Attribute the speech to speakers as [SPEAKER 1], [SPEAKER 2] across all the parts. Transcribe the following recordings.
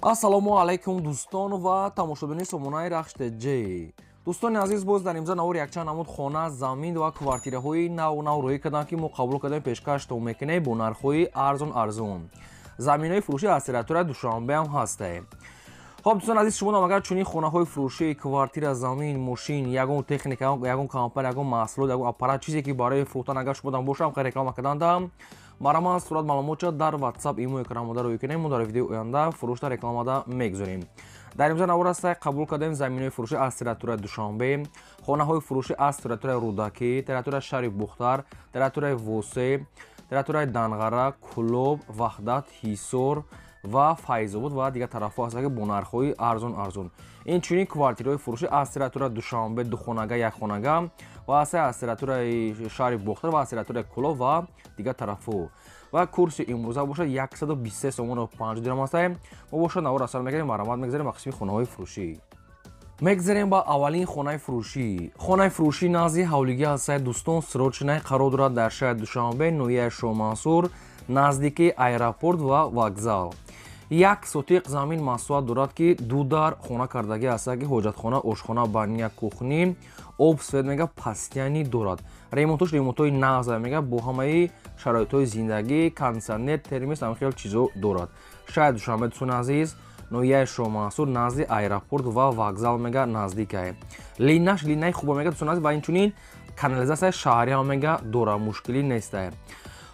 [SPEAKER 1] Ассалому алайкум, дӯстон ва тамошобинони сомонаи Рахш ТЖ. Дӯстони азиз, боз дар имза навор якчанд намуд хона, замин ва квартираҳои нав нав рӯӣ карданд, ки мо қабул кардем, пешкаштон мекунем бо нархҳои арзон арзон. Заминҳои фурӯшӣ аз территорияи Душанбе ҳам ҳастае. Хоб, дӯстони азиз, шумо агар чунин хонаҳои фурӯшӣ, квартира, замин, мошин, ягон техника, ягон компания, ягон маҳсулот, ягон аппарат, чизе ки барои фурӯхтан агар шумо бошам, реклама карданда, марҳамат, сурат маълумотча дар WhatsApp, имо, экранмода рӯй кунем, мо дар видеои оянда фурӯшта рекламада мегузорем. Дар имза навор аста қабул кардем заминҳои фурӯшӣ аз территорияи Душанбе, хонаҳои фурӯшӣ аз территорияи Рӯдакӣ, территорияи шаҳри Бухтар, территорияи Восе, территорияи Данғара, Кӯлоб, Ваҳдат, Ҳисор ва Файзобод ва дигар тарафҳо ҳастанд, ки бо нархҳои арзон арзон. Инчунин квартираҳои фурӯшӣ аз территорияи Душанбе, духонага, якхонага ва аз территорияи шаҳри Бохтар ва аз территорияи Кӯлоб ва дигар тарафҳо. Ва курси имрӯза бошад 123 сомону 5 дирам аст. Мо бошад навор асар мекунем, марҳамат, мегзарем ба қисми хонаҳои фурӯшӣ. Мегзарем ба аввалин хонаи фурӯшӣ. Хонаи фурӯшӣ назди ҳавлигӣ ҳастаи, дӯстон, срочный қарор дорад дар шаҳри Душанбе, ноҳияи Шоҳмансур, наздики аэропорт ва вокзал. Як сотиқ замин масоҳат дорад, ки ду дар хона кардагӣ ҳаста, ки ҳоҷатхона, ошхона, баня, кухня, об, свет мега постоянный дорад. Ремонтош ремонтҳои нағз мега, бо ҳамаи шароитҳои зиндагӣ, кондитсионер, термос, ҳама хел чизо дорад. Шаҳри Душанбе, дӯстони азиз, ноҳияи Шоҳмансур, назди аэропорт ва вокзал мега наздикае. Линаш линаи хуба мега, дӯстони азиз, ва инчунин канализатсияи шаҳрӣ ҳам мега дорад, мушкилӣ нестае.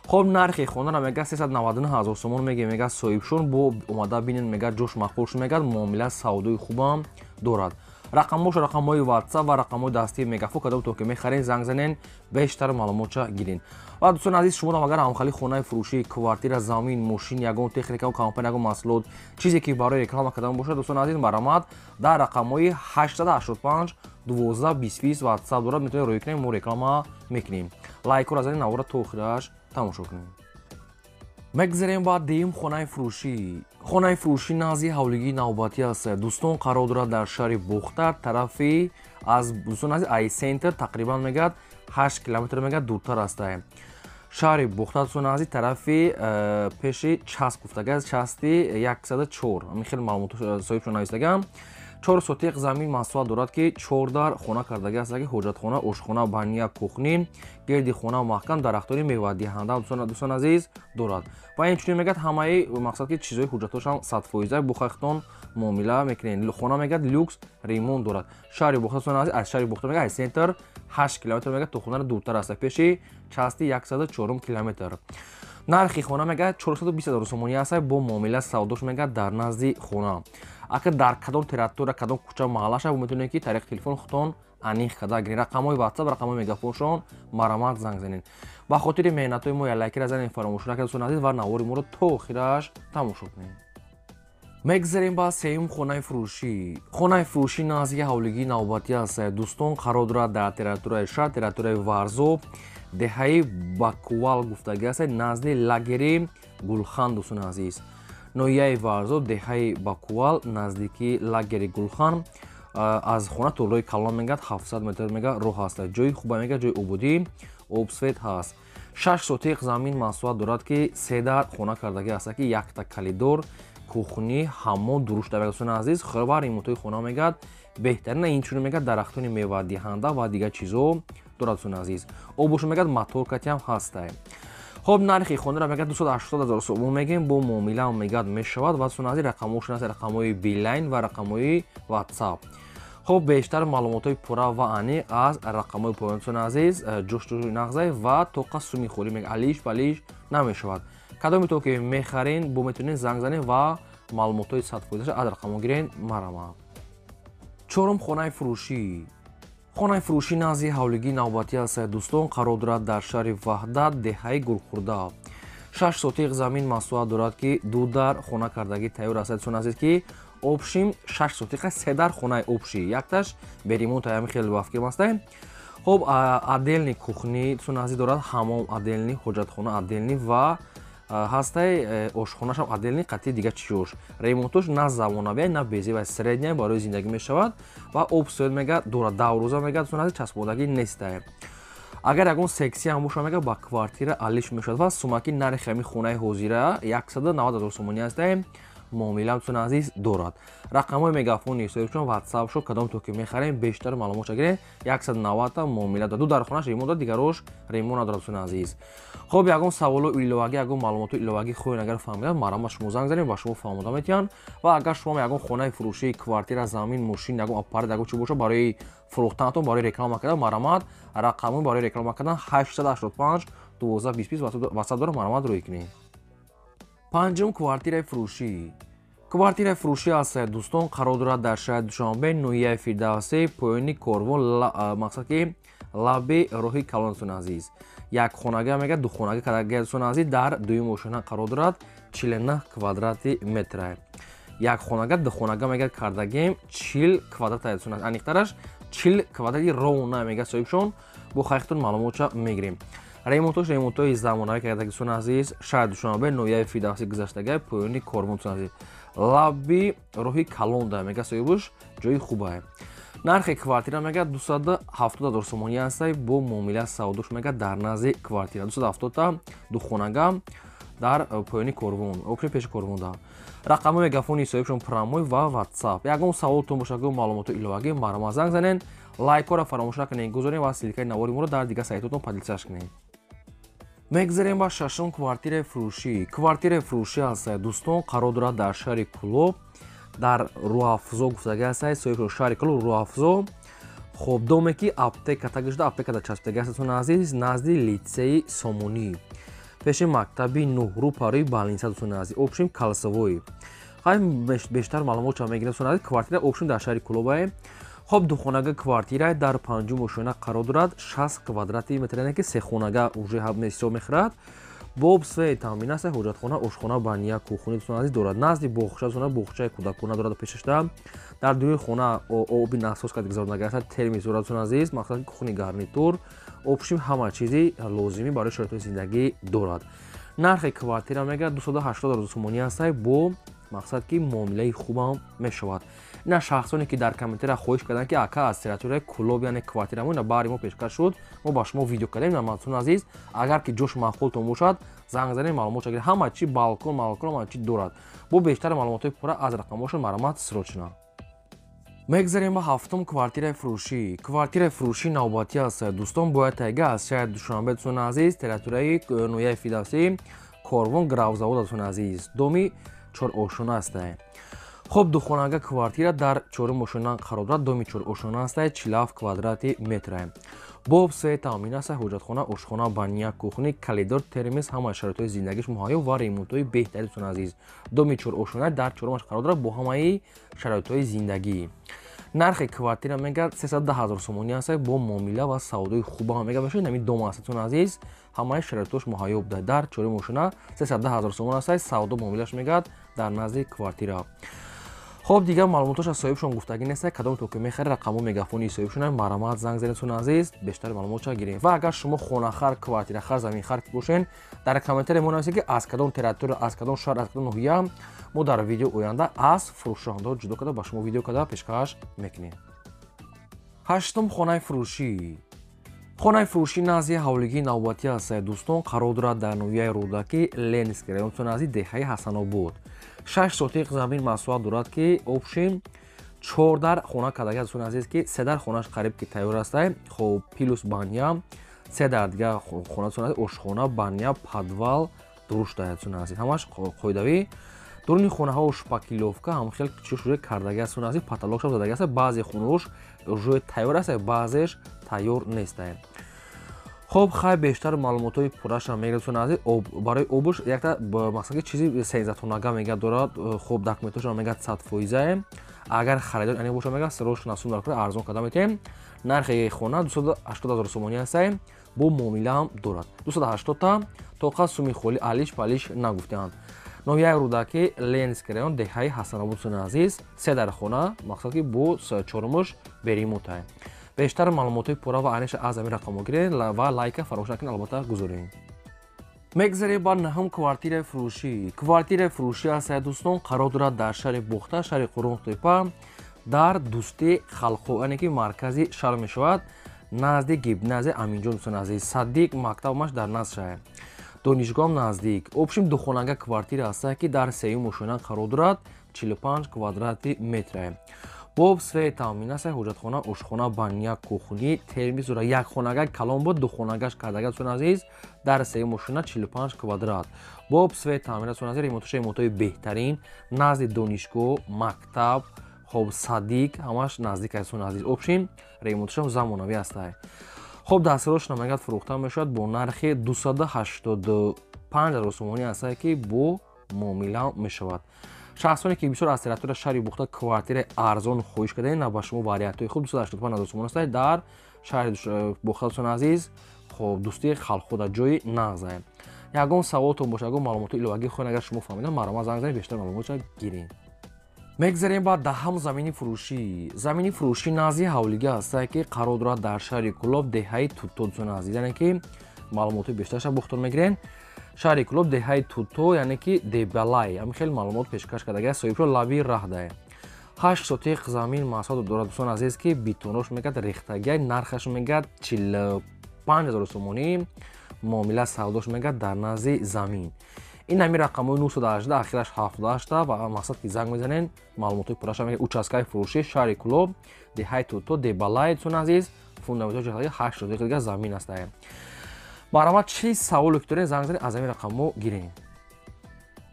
[SPEAKER 1] Хоб, нархи хонаро мега 399 ҳазор сомон меге, мега соҳибшон бо омада бинен, мега ҷош маъқул шуд, мега муомила савдои хубам дорад. Рақамҳош рақамҳои WhatsApp ва рақамҳои дастии Мегафон, кадом то ки мехарен, занг занен, бештар маълумотча гирен. Ва дӯстони азиз, шумо агар ҳамхали хонаи фурӯшӣ, квартира, замин, мошин, ягон техника, компания, ягон маҳсулот, чизе ки барои реклама кардан бошад, дӯстони азиз, марҳамат, дар рақамҳои 885 12 20 WhatsApp дорад, метавонед рӯй кунем, мо реклама мекунем. Лайкҳоро занед, навора то охираш тамошо кунем. Мегзарем ба дуюм хонаи фурӯшӣ. Хонаи фурӯшӣ назди ҳавлигии навбатӣ аст, дӯстон, қарор дорад дар шаҳри Бохтар, тарафи аз, дӯстон азиз, ай центр тақрибан мегӯяд 8 километр мегӯяд дуртар аст. Шаҳри Бохтар, дӯстони азиз, тарафи пеши часть гуфтага, части 104, ҳамин хел маълумот соҳибшон навистагам. 4 сотиқ замин масоҳат дорад, ки чор дар хона кардагӣ аст, ки ҳоҷатхона, ошхона, баня, кухня, гирди хона маҳкам, дарахтони мевадиҳанда, дӯстон азиз, дорад. Ва инчунин мегӯяд ҳамаи мақсад ки чизҳои ҳуҷҷатҳошам 100%, бо хахтон муомила мекунед. Хона мегӯяд люкс ремонт дорад. Шаҳри Бохтар, дӯстони азиз, аз шаҳри Бохтар мегӯяд аз центр 8 километр мегӯяд то хонара дуртар аст, пеши части 104 километр. Нархи хона мегӯяд 420 ҳазор сомонӣ аст, бо муомила савдош мегӯяд дар назди хона. Агар дар кадом территория, кадом кӯча, маҳаллаша, метавонед ки тариқи телефон худтон аниқ карда гиред. Рақамҳои WhatsApp, рақамҳои Мегафоншон, марҳамат, занг занед. Ба хотири меҳнатҳои мо як лайкира занед, фаромӯш накунед, дӯстони азиз, ва навори моро то охираш тамошо кунед. Мегзарем ба сеюм хонаи фурӯшӣ. Хонаи фурӯшӣ наздики ҳавлигии навбатӣ аст, дӯстон, қарор дорад дар территорияи шаҳр, территорияи Варзоб, деҳаи Бакувал гуфтагӣ аст, назди лагери Гулхан, дӯстони азиз. Ноҳияи Варзоб, деҳаи Бакувал, наздики лагери Гулхан. Аз хона то роҳи калон мегӯяд 700 метр мега роҳ аст. Ҷои хуба мега, ҷои ободӣ, об, свет ҳаст. 6 сотиқ замин масоҳат дорад, ки се дар хона кардагӣ аст, ки якта коридор, кухня, ҳаммом дурушта мегӯяд, дӯстони азиз. Ва ремонтҳои хона мегӯяд беҳтарина, инчунин мегӯяд дарахтони мевадиҳанда ва дигар чизҳо дорад, дӯстони азиз. Обошо мегӯяд мотор катиам ҳастай. Хоб, нархи хонаро мегӯяд 280 ҳазор сомон мегӯем, бо муомила мегӯяд мешавад. Ва дӯстони азиз, рақамҳошон аст, рақамҳои Билайн ва рақамҳои WhatsApp. Хоб, бештар маълумотҳои пурра ва аниқ аз рақамҳои поён, дӯстони азиз, ҷустуҷӯи нағзай ва тоқа суми холӣ мега алиш балиш намешавад. Кадоме то ки мехарен, бо метавонед занг занед ва маълумотҳои 100%-аша аз рақамҳо гирен, марҳамат. Чорум хонаи фурӯшӣ. Хонаи фурӯшӣ назди ҳавлигии навбатӣ аст, дӯстон, қарор дорад дар шаҳри Ваҳдат, деҳаи Гулхӯрда. 6 сотиқ замин масоҳат дорад, ки ду дар хона кардагӣ тайёр аст, дӯстони азиз, ки общим 6 сотиқа, се дар хонаи общий, якташ бе ремонт, ҳами хеле вафкирм аст. Хоб, отдельный кухня, дӯстони азиз, дорад, ҳаммом отдельный, ҳоҷатхона отдельный ва ҳастай ошхонашам отдельный қатъи дигар чиёш. Ремонтош на замонавия, на безева, средняя барои зиндагӣ мешавад ва об, свет мега дорад, даврӯза мега, дӯстони азиз, часпондагӣ нестае. Агар ягон сексия ҳам боша, мега ба квартира алиш мешавад. Ва сумаки нархи ҳамин хонаи ҳозира 190 ҳазор сомонӣ астае. Муомила, дӯстони азиз, дорад. Рақамҳои мегафони соҳибшон, WhatsApp шо, кадом то ки мехарем, бештар маълумот гирем. 190 та муомила дорад. Ду дар хонаш ремонт дорад, дигарош ремонт надорад, дӯстони азиз. Хоб, ягон саволу иловагӣ, ягон маълумоту иловагӣ хоҳед, агар фаҳмида, марҳамат, шумо занг занед, ба шумо фаҳмода метиҳанд. Ва агар шумо ягон хонаи фурӯшӣ, квартира, замин, мошин, ягон аппарат, ягон чӣ боша барои фурӯхтанатон, барои реклама кардан, марҳамат, рақамҳо барои реклама кардан 885 12 20 WhatsApp дорам, марҳамат, рӯй кунед. Панҷум квартираи фурӯшӣ. Квартираи фурӯшӣ аст, дӯстон, қарор дорад дар шаҳри Душанбе, ноҳияи Фирдавсӣ, поёни корвон, мақсад ки лаби роҳи калон, дӯстони азиз. Як хонага мега, ду хонага кардага, дӯстони азиз, дар дуюм ошёна қарор дорад, 49 квадрати метра. Як хонага, ду хонага мега кардагем, 40 квадрат, дӯстони азиз, аниқтараш 40 квадрати ровно мега соҳибшон. Бо хайхтон маълумотша мегирем. Ремонтош ремонтҳои замонавӣ кардаги, дӯстони азиз. Шаҳри Душанбе, ноҳияи Фирдавсӣ гузаштага, поёни корвон, дӯстони азиз, лаби роҳи калонда мега соҳибуш, ҷои хубае. Нархи квартира мега 270 000 сомонӣ ҳастай, бо муомила савдош мега дар назди квартира. 270 та, духонага дар поёни корвон, вообще пеши корвонда. Рақами мегафони соҳибшон прямой ва WhatsApp. Ягон саволтон бошад, ягон маълумоти иловагӣ, марҳамат, занг занед. Лайкҳоро фаромӯш накунед гузорем ва ссылкаи навори моро дар дигар сайтотон поделиться кунед. Мегзарем ба шашум квартираи фурӯшӣ. Квартираи фурӯшӣ аст, дӯстон, қарор дорад дар шаҳри Кӯлоб, дар Рӯҳафзо гуфтага аст соҳиб, шаҳри Кӯлоб, Рӯҳафзо. Хоб, доме ки аптека тагишуда, аптека дар часпидаги аст, дӯстони азиз, назди литсеи Сомонӣ, пеши мактаби нуҳру, парои больница, дӯстони азиз, общем, калсовой. Хай, бештар маълумот ча мегирем, дӯстони азиз. Квартира общем дар шаҳри Кӯлобае. Хоб, духонага квартира дар панҷум ошёна қарор дорад, 60 квадрати метр, яъне ки сехонага уже ҳисоб мехӯрад. Боб свет таъмин аст, ҳоҷатхона, ошхона, баня, кухня, дӯстони азиз, дорад. Назди боғча, дӯстона, боғчаи кӯдакона дорад пешашта. Дар дуюми хона оби насос кард гузарондаги аст, термос дорад, дӯстони азиз, мақсад кухни гарнитур, общем, ҳама чизи лозимӣ барои шароитҳои зиндагӣ дорад. Нархи квартира мега 280 000 сомонӣ ҳастай, бо мақсад ки муомилаи хубам мешавад. Ина шахсоне ки дар комментария хоҳиш карданд, ки ака, аз территорияи Кӯлоб, яъне квартирамо ина баҳри мо пешкаш шуд, мо ба шумо видео кардем. Ина, дӯстони азиз, агар ки ҷош маъқултон бошад, занг занед, маълумот гиред. Ҳама чи, балкон, балкон, ҳама чи дорад. Бо бештари маълумотҳои пурра аз рақамҳошон марҳамат, срочно. Мегзарем ба ҳафтум квартираи фурӯшӣ. Квартираи фурӯшӣ навбатӣ аст, дӯстон, бояд тайга аз шаҳри Душанбе, дӯстони азиз, территорияи ноҳияи Фирдавсӣ, корвон, гравзавод, дӯстони азиз, доми чорошона астае. Хоб, духонага квартира дар чорум ошёна қарор дорад, доми чорошона астае, 47 квадрати метрае. Боб свет таъмин аст, ҳоҷатхона, ошхона, баня, кухня, коридор, термос, ҳамаи шароитҳои зиндагиш муҳайё ва ремонтҳои беҳтарин, дӯстони азиз. Доми чорошона дар чорумаш қарор дорад, бо ҳамаи шароитҳои зиндагӣ. Нархи квартира мега 310 000 сомонӣ аст, бо муомила ва савдои хуба мега мешавад. Ҳамин дом аст, дӯстони азиз, ҳамаи шароитҳош муҳайё буда, дар чорум ошёна, 310 000 сомон аст, савдо муомилаш мегардад дар назди квартира. Хоб, дигар маълумотош аз соҳибшон гуфтагӣ нест. Кадом то ки мехаред, рақамҳо мегафони соҳибшон, марҳамат, занг занед, дӯстони азиз, бештари маълумотша гирем. Ва агар шумо хонахар, квартирахар, заминхар бошен, дар комментария мо нависед, ки аз кадом территория, аз кадом шаҳр, аз кадом ноҳия. Мо дар видео оянда аз фурӯшандаҳо ҷудо карда, ба шумо видео карда пешкаш мекунем. Ҳаштум хонаи фурӯшӣ. Хонаи фурӯшӣ назди ҳавлигии навбатӣ аст, дӯстон, қарор дорад дар ноҳияи Рӯдакӣ, Ленинский район, дӯстони азиз, деҳаи Ҳасанобод. 6 сотиқ замин масоҳат дорад, ки общем чор дар хона кардаги, дӯстони азиз, ки се дар хонаш қариб ки тайёр астай. Хоб, плюс баня, се дар дигар хона, дӯстони азиз, ошхона, баня, подвал дуруст дорад, дӯстони азиз, ҳамаш қоидавӣ. Дуруни хонаҳо шпаклёвка ҳам хел чишуре кардаги аст, дӯстони азиз, потолокшам задаги аст. Баъзе хонаҳош уже тайёр аст, баъзеш тайёр нестае. Хоб, хай, бештар маълумотҳои пурраашам мегирад, дӯстони азиз. Барои обуш якта мақсад ки чизи сензатонага мега дорад. Хоб, документошам мега 100 фоизае. Агар харидор ане боша, мега срочно сум дар арзон карда метиҳем. Нархи хона 280 000 сомонӣ астае, бо муомилаам дорад. 280 та тоқа суми холи алиш палиш нагуфтаанд. Ноҳияи Рӯдакӣ, Ленинский район, деҳаи Ҳасанобод, дӯстони азиз, се дар хона, мақсад ки бо чорумуш беремотае. Бештар маълумотҳои пурра ва аниша аз ҳамин рақамҳо гиред ва лайка фаромӯш накунед, албатта, гузоред. Мегзарем ба наҳум квартираи фурӯшӣ. Квартираи фурӯшӣ аст, дӯстон, қарор дорад дар шаҳри Бохта, шаҳри Қурғонтепа, дар Дӯстии халқҳо, яъне ки маркази шаҳр мешавад, назди гимназия Аминҷон, дӯстони азиз, садик мактабмаш дар назд шаҳр. Донишгоҳам наздик. Общем, духонага квартира ҳаста, ки дар сеюм ошёна қарор дорад, 45 квадрати метре. Бо свет таъмин аст, ҳоҷатхона, ошхона, баня, кухни, термис дорад. Як хонага калон буд, духонагаш кардага, дӯстони азиз, дар сеюм ошёна, 45 квадрат. Бо свет таъмин аст, дӯстони азиз, ремонтоша ремонтҳои беҳтарин, назди донишгоҳ, мактаб, хоб, садик ҳамаш наздик аст, дӯстони азиз. Общем, ремонтошам замонавӣ ҳаста. Хоб, дастрош намегад, фурӯхта мешавад бо нархи 285 ҳазор сомонӣ ҳастае, ки бо муомила мешавад. Шахсоне ки бисёр аз территория шаҳри Бухта квартираи арзон хоҳиш кардаед, на ба шумо вариантҳои хуб, 285 ҳазор сомон ҳастае дар шаҳри Бухта, дӯстони азиз. Хоб, дӯстии халқҳо дар ҷои нағзае. Ягон саволтон бошад, ягон маълумоти иловагӣ хоҳед, агар шумо фаҳмида, марҳамат, занг занед, бештар маълумотша гиред. Мегзарем ба даҳам замини фурӯшӣ. Замини фурӯшӣ назди ҳавлига ҳастае, ки қарор дорад дар шаҳри Кӯлоб, деҳаи Туто, дӯстони азиз. Яъне ки маълумоти бештарша бухтор мегирен. Шаҳри Кӯлоб, деҳаи Туто, яъне ки Дебалай, ҳамин хел маълумот пешкаш кардага. Соҳибшо лаби раҳдае. 8 сотиқ замин масоҳат дорад, дӯстони азиз, ки бетонош мегӯяд рехтагиай. Нархаш мегӯяд 45 ҳазор сомонӣ, муомила савдош мегӯяд дар назди замин. Ин ҳамин рақамҳои 918, ахираш 78 ва мақсад ки занг мезанен, маълумотҳои пурраша мегӯяд. Участкаи фурӯшӣ шаҳри Кӯлоб, деҳаи Туто, Дебалай, дӯстони азиз, фундаментҳои 8 сотиқ дига замин астае. Марҳамат, чӣ саволе ки доред, занг занед, аз ҳамин рақамҳо гирем.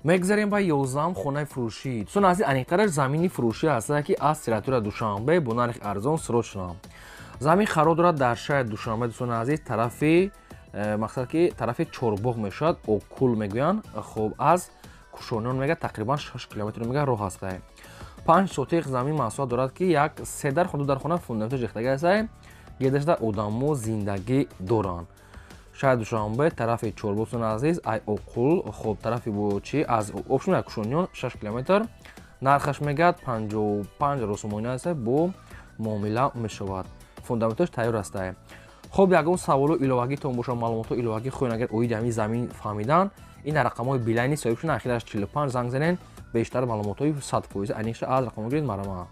[SPEAKER 1] Мегзарем ба 11-ам хонаи фурӯшӣ. Дӯстони азиз, аниқтараш замини фурӯшӣ ҳастае, ки аз территория Душанбе бо нархи арзон срочно. Замин қарор дорад дар шаҳри Душанбе, дӯстони азиз, тарафи мақсад ки тарафи Чорбоғ мешавад, Оккул мегӯянд. Хоб, аз Кушониён мегӯяд тақрибан 6 километр мегӯяд роҳ ҳастае. 5 сотиқ замин масоҳат дорад, ки як се дар ду дар хона фундаменташ рехтага ҳастае, гирдашда одамо зиндагӣ доранд. Шаҳри Душанбе, тарафи Чорбоғ, дӯстони азиз, ай Оқул, хоб, тарафи чи аз общем як Кушониён 6 километр. Нархаш мегӯяд 55 ҳазор сомонӣ аст, бо муомила мешавад. Фундаменташ тайёр ҳастае. Хоб, ягон саволу иловагитон бошад, маълумотҳо иловагӣ хоҳед, агар оиди ҳамин замин фаҳмидан, ин рақамҳои билайни соҳибшон, ахираш 45, занг занен, бештар маълумотҳои 100% аниқша аз рақамҳо гиред, марҳамат.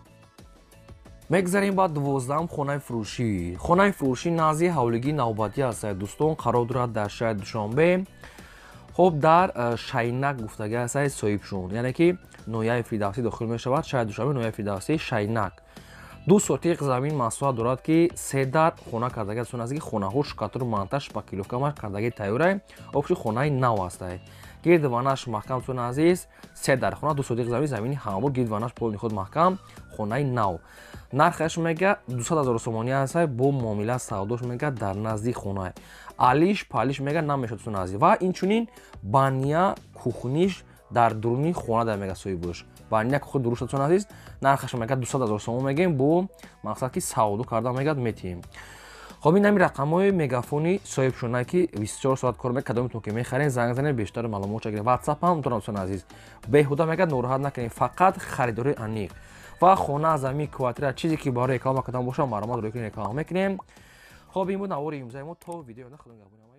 [SPEAKER 1] Мегзарем ба 12-ам хонаи фурӯшӣ. Хонаи фурӯшӣ назди ҳавлигии навбатӣ ҳастад, дӯстон, қарор дорад дар шаҳри Душанбе. Хоб, дар Шайнак гуфтага ҳастад соҳибшон, яъне ки ноҳияи Фирдавсӣ дохил мешавад, шаҳри Душанбе, ноҳияи Фирдавсӣ, Шайнак. 2 сотиқ замин масоҳат дорад, ки се дар хона кардага, дӯстони азиз, ки хонаҳо штукатур, монтаж, шпаклёвка ҳамаш кардаги тайёрай. Общий хонаи нав ҳастай. Гирд ванаш маҳкам, дӯстони азиз, се дар хона, 2 сотиқ замин, замини ҳамвор, гирд ванаш полный худ маҳкам, хонаи нав. Нархаш мега 200 ҳазор сомонӣ ҳастай, бо муомила савдош мега дар назди хона. Алиш палиш мега намешавад, дӯстони азиз. Ва инчунин баня, кухниш дар дуруни хона дар мега соҳибош. Баня, кухни дуруст, дӯстони азиз, нархаш мега 200 ҳазор сомон мегӯем, бо мақсад ки савдо карда мегӯяд метиҳем. Хоб, ин ҳамин рақамҳои мегафони соҳибшона, ки 24 соат кор мекунад. Кадометон ки мехарен, занг занед, бештар маълумотша гиред. Ватсап ҳам дорам, дӯстони азиз. Беҳуда мегӯяд нороҳат накунед, фақат харидории аниқ ва хона, замин, квартира, чизе ки барои реклама кардан бошад, марҳамат, рӯй кунед, реклама мекунем. Хоб, ин буд навори имрӯзаи мо. То видео, худо нигаҳбон.